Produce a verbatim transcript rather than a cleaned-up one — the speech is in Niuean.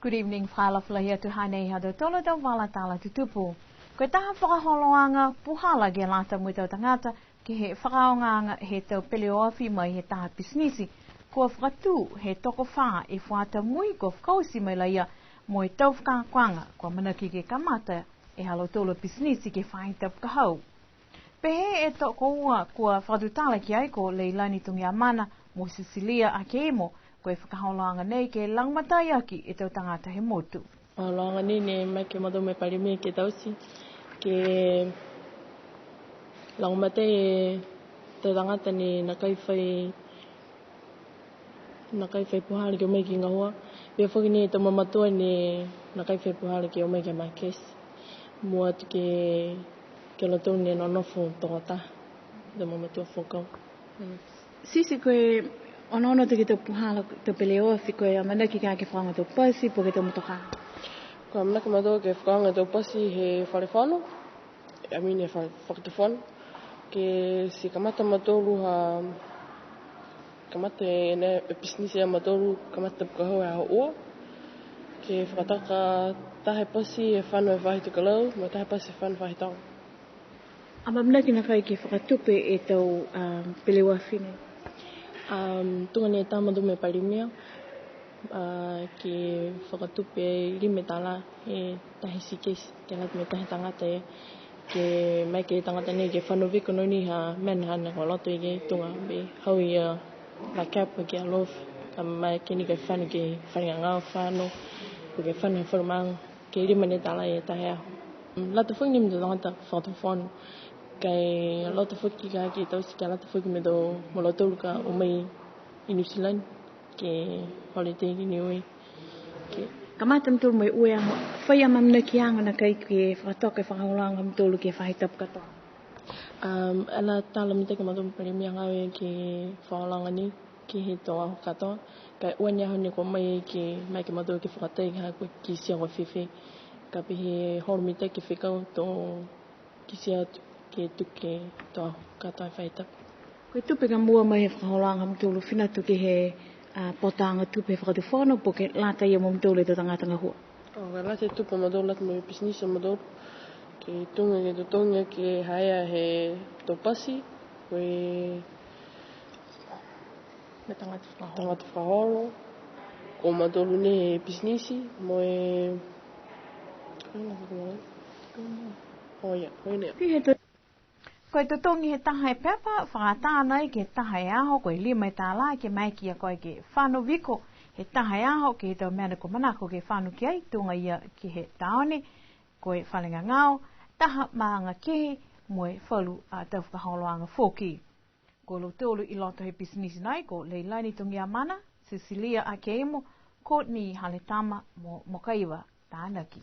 Good evening, fakaalofa lahi atu, hanei ha tautolu a tau vala tala tutupu. Ko e taha fakaholoaga puhala ke lata mo e tau tagata, ke he fakaaogaaga he tau peleoafi mai he taha pisinisi. Kua fakatū he tokofā e fuata mui kua fakaoti mai la ia mo e tau fakaakoaga, kua manako ke kamata e ha lautolu a pisinisi ke he faahi tapu ka hau. Pehē e tokoua kua fakatutala ki ai ko Leilani Togiamana mo Cecilia Akeimo, ko e fakaholoaga nei ke lagomatai aki e tau tagata he motu. Fakaholoaga nei ne maeke mautolu mo e Palemia ke taute, ke lagomatai e tau tagata ne nākai fai, nākai fai puhala ke o mai ke gahua. Pihia foki ni e tau mamatua ne nākai fai puhala ke o mai ke makesi. Mua atu ke, ke lautolu ne nonofo tokotaha, tau mamatua foki. Sisi, ko e onoono atu ke he tau puhala, tau peleoafi, ko e amanaki ka ke fakaaoga tau pasi, po ke tau motokā? Ko e amanaki mautolu ke fakaaoga tau pasi he Fale Fono, I mean, he fa-, Fakatufono. Ke ti kamata mautolu ha, kamata e ne, e pisinisi a mautolu, kamata tapu ka hau he aho ua. Ke fakatoka taha e pasi he fano he faahi tokelau, mo e taha e pasi he fano he faahi toga. Amaamanaki nākai ke fakatupe e tau, um, peleoafi nei? Um, tuga ni e tala mautolu mo e Palemia, a, ke fakatupe e lima e tālā he taha e tikesi, ke lata mo e taha e tagata e, ke maeke e tagata nei ke fano viko noa ni ha mena ha ne kua loto i ke tuga mo e hau ia la cap ke alofi, ka maeke ni ke fano ke he fale gagao fano, po ke fano he falu maaga, ke lima ni e tālā e taha e aho. Lata foki ni mo e tau tagata fakatufono, ka e loto foki ka ke taute ke lata foki mo e tau, mo lautolu ka o mai i Niu Silani ke holiday ki Niue. Ke kamata mautolu mo e ua e aho, fai amaamanakiaga nākai ke fakatoka e fakaholoaga ha mautolu ke he faahi tapu katoa? Um, ala tala mitaki a mautolu mo e Palemia gahua ke he fakaholoaga nei ke he tau aho katoa. Ka e ua ni e aho ne kua o mai ke, maeke mautolu ke fakatai ha kua kitia kua fēfē. Ka pehē holo mitaki e fekau to kitia atu ke tuku ke he tau aho katoa he faahi tapu. Ko e tupe ka mua mai he fakaholoaga ha mautolu, fina atu ke he, a, potaaga tupe he Fakatufono, po ke lata ia mo mautolu e tau tagata gahua? O, ka lata e tupe ha mautolu, lata mo e pisinisi ha mautolu. Ke tuga ke totogi ke ha ia he tau pasi, ko e mo e tagata fakaholo. Tagata fakaholo. Ko mautolu nei he pisinisi, mo e, o ia, ko e nei. Ti he to- Ko e totogi he taha e pepa, fakaatā nai ke he taha e aho, ko e lima e tālā, ke maeke ia koe ke fano viko he taha e aho, ke he tau mena kua manako ke fano ki ai, tuga ia ke he taone, ko e fale gagao, taha maaga kehe, mo e falu a tau fakaholoaga foki. Ko lautolu i loto he pisinisi nai, ko Leilani Togiamana, Cecilia Akeimo, Courtney Haletama, mo Mokaiva Tanaki.